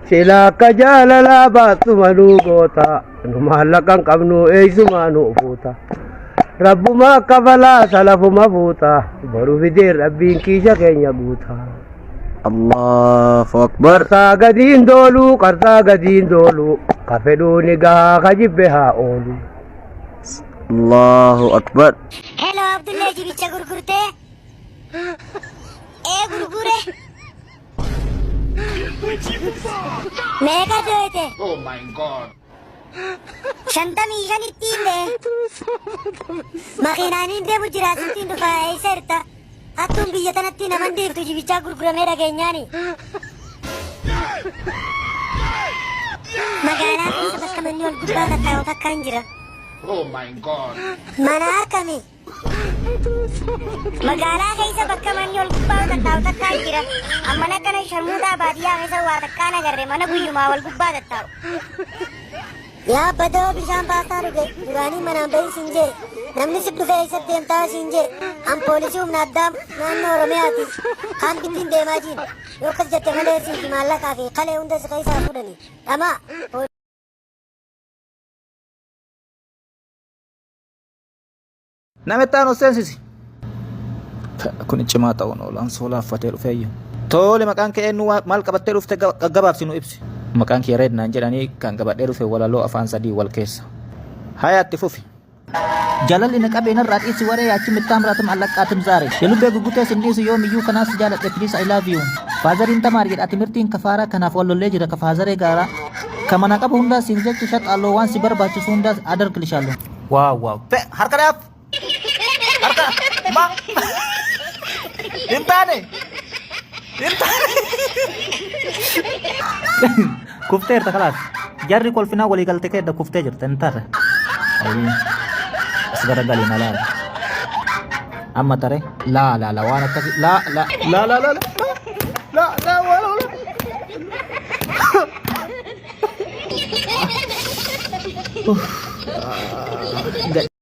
Sila akka jaalalaa baatuma nuu goota. Nu maallaqa hin qabnu eessumaa nu fuuta. Rabbuma akka balaa salafuma fuuta. Boru fidee rabbiin kiisha keenya guuta. Allahu Akbar. Qarsaa gadiin dooluu qarsaa gadiin dooluu ka fedhuu ni gahaa ka jibbe haa oolu. Allahu Akbar. Hello Abdullee jibicha gurgurtee? Ee gurgure. Meeqa dooyte? Oh my God. 55tti illee. Makiinaaniin deemu jira sittiin dhufa eessa jirta? Hattuun biyya tanatti naman deemtu jibichaa gurguramee dhageenyaani. Magaalaa keessa bakka manni ol gubbaa tattaa'u takkaan jira. Oh my God. Mana akkamii? Magaalaa keessa bakka manni ol gubbaa tattaa'u takkaan jira. Amma akkana sharmuuxaa baadiyyaa keessa waa takkaan agarre mana guyyumaa wal gubbaa tattaa'u. Yaa badoo bishaan baastaa dhuge duraanii manaan bahin siin jee namni si dhufe eessatti deemtaa siin jee an poolisii humna addaa naannoo Oromiyaati kaan bittiin deemaa jiin yoo akkas jette malee sii fi maallaqaa fi kalee hunda si keessaa fuudhani dhamaa. Nama itti aanu seensisi. Kun cimaa ta'uun oola. Ansoolaa uffatee dhufeeyyu. Tole maqaan kee eenyu maal qabattee dhufte gaggabaabsi nu ibsi. Maqaan kiyya Reed naan jedhanii kan qabadhee dhufe walaloo afaan sadii wal keessa. Haya itti fufi. Jaalalli na qabee narraa dhiisi waree yaachi mittaamraatim allaqqaatim zaare. Yelubbee guggutee sin dhiisu yoomiyyuu kanaaf si jaaladhe please I love you. Faazariin tamaar jedha timirtiin kafaaraa kanaaf wal lollee jira ka faazaree gaaraa. Ka mana qabu hundaa siif jecha shaxaalloo waan si barbaachisu hundaa adargilishaallo. Waaw waaw. Fe harka dhaaf. Harka ma. Hin taane. Hin taane. Kufteerta kalaas. Jarri kolfinaa walii galte keedda kuftee jirta hin tarre. Ayii. As garagali na laala. Amma tare laa laa laa waan akkasii laa laa laa laa laa laa laa laa laa laa.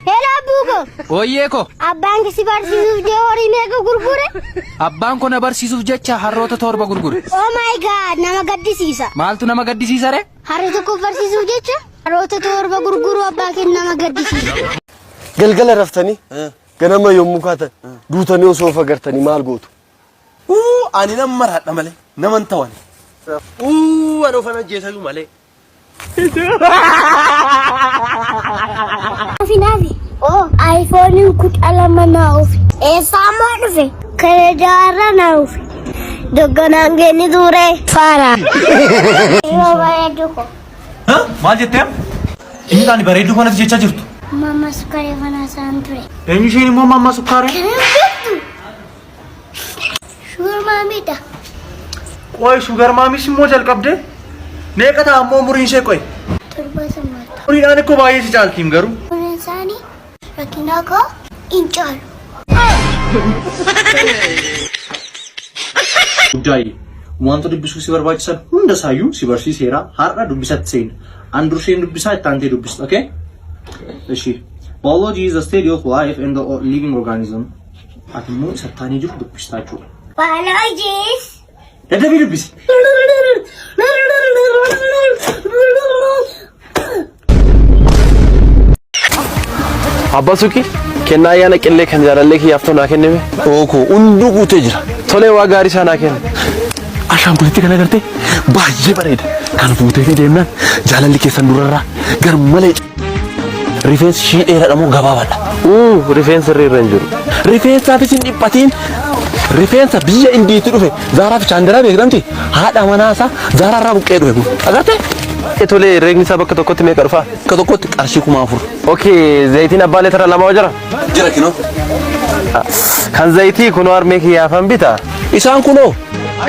Hello Buuko. Ooyyee ko Abbaan si barsiisuuf jee horii meeqa gurgure? Abbaan koo na barsiisuuf jecha harroota torba gurgure. Oh my God, nama gaddisiisa. Maaltu nama gaddisiisa ree? Harree tokko barsiisuuf jecha harroota torba gurguruu abbaa kee nama gaddisiisa. Galgala raftanii ganama yommuu kaatan duutanii osoo of agartanii maal gootu? Uu ani nan maraadha malee naman ta'u ani. Uu ani ofan ajjeesayyuu malee. Naafi naafi. Oh, iPhone 12 naa dhufe. Eessaa immoo dhufe? Kanadaarra naa dhufe. Doggonaan kenni ture. Faara. Yeroo bareedu ko. Maal jettee? Inni taani bareedduu kanatti jechaa jirtu. Mamma sukkaaree fanaa isaan ture. Eenyu isheen immoo mamma sukkaaree? Kan hin beektu. Shugar maamiidha. Qoy shugar maamis immoo jalqabde? Meeqa ta'a ammoo umuriin ishee qoy? 70. Umuriidhaan ikkoo baay'ee si caaltiim garuu. Umuriin isaanii rakkinaa koo hin caalu. Guddaayye wanta dubbisuu si barbaachisan hunda isaayyuu si barsiiseera har'a dubbisatti seena. An durseen dubbisaa itti aantee dubbista okay? Ishi. Biology is the study of life and the living organism. Ati immoo isa taanee jiru dubbistaa jechuudha. Biology is. Daddabii dubbisi. Abbaa suuqii kennaa ayyaana qillee kan jaalallee kiyyaaf ta'u naa kennime. Ookoo hunduu guutee jira. Tolee waa gaarii isaa naa kenna. Ashaangulitti kana agartee baay'ee bareeda. Kan fuutee fi deemnaan jaalalli keessan durarraa gar malee. Rifeensi ishii dheeraadha moo gabaabaadha? Uu rifeensi irra irra hin jiru. Rifeensaafis hin dhiphatiin. Rifeensa biyya Indiitti dhufe Zaaraa fi Chaandiraa beektamti? Haadha manaa isaa Zaaraa irraa buqqee dhufe kun. Agartee? Tolee herreegni isaa bakka tokkotti meeqa dhufa? Bakka tokkotti qarshii 4000. Okay zayitiin abbaa leetara lamaa jira? Jira kinoo. Kan zayitii kunoo harmee kiyyaafan bita. Isaan kunoo.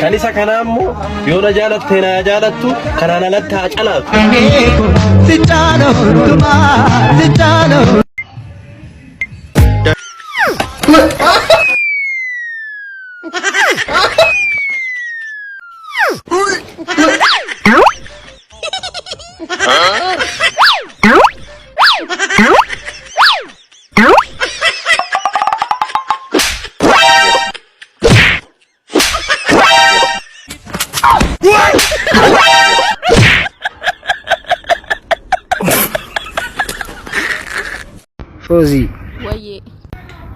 Kan isa kanaa immoo yoo na jaalatte na jaalattu kanaan alatti haa calaatu.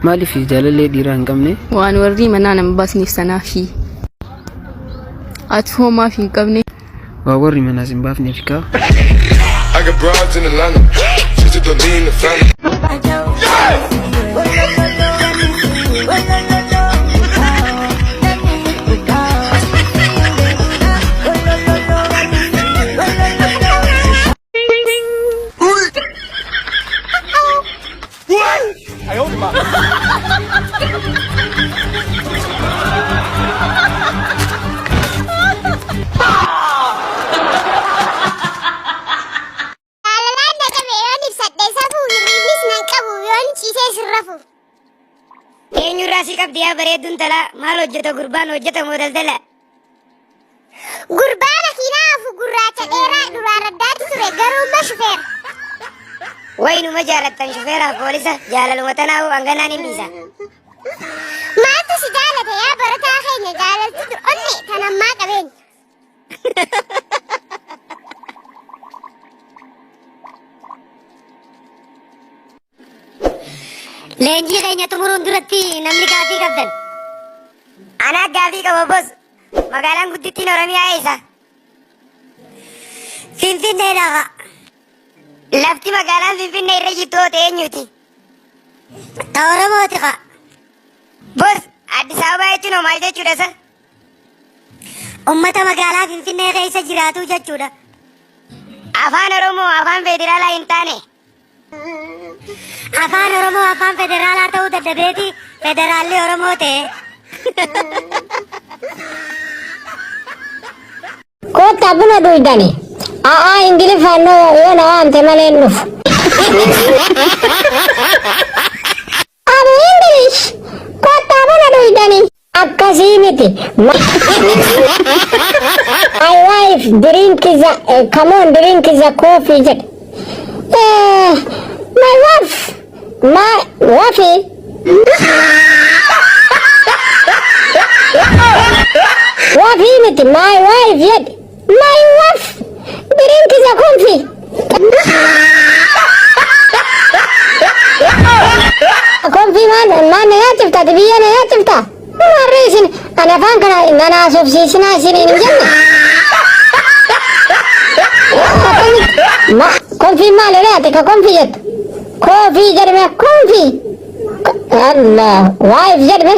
Maaliif jaalallee dhiiraa hin qabne? Waan warri manaa nan baasneef sanaafi. Ati hoo maaf hin qabne? Waan warri manaas hin baafneef kaa. I got broads in Atlanta. She's a lean the family. Jaalalaan na qabe yoon ibsadhe safuu hirribnis nan qabu yoon ciisee sin rafu. Eenyurraa si qabdi yaa bareedduun talaa maal hojjeta gurbaan hojjeta moo daldala. Gurbaa makiinaa afu gurraacha dheeraa duraan raddaatti ture garuu amma shufeera. Waynuma jaalattan shufeeraaf poolisa jaalaluma tanaa'u hanganaan hin dhiisa. Maaltu si jaalate yaa barataa keenya jaalalti dur onne tan ammaa qabeenya. Leenjii keenya xumuruun duratti namni gaaffii qabdan. Anaa gaaffii qaba bos. Magaalaan guddittiin Oromiyaa eessa? Finfinneedha. Lafti magaalaan Finfinnee irra jirtu hoo ta'e eenyuti? Ta Oromooti kaa. Bos Addis Ababaa jechuun hoo maal jechuudha isa? Ummata magaalaa Finfinnee keessa jiraatu jechuudha. Afaan Oromoo afaan federaalaa hin taane. Afaan Oromoo afaan federaalaa ta'uu dadhabeeti federaalli Oromoo ta'e. Koottaa buna dhuydani. A'aa Ingiliffaan yoo na waamte malee hin dhufu. Ani English. Koottaa buna dhuydani. Akkasii miti. My wife drink the come on drink the coffee jedhe. My wife my wife Wafii miti my wife jedhe. My wife drink the coffee. Konfii maal maal na nyaachifta ati biyya na nyaachifta? Warri isin ani afaan kana na naasofsiisinaa isiniin hin jenne. Akkamitti ma konfiin maal jedhee ati ka konfii jettu? Koofii jedhame konfii. Allah wife jedhame.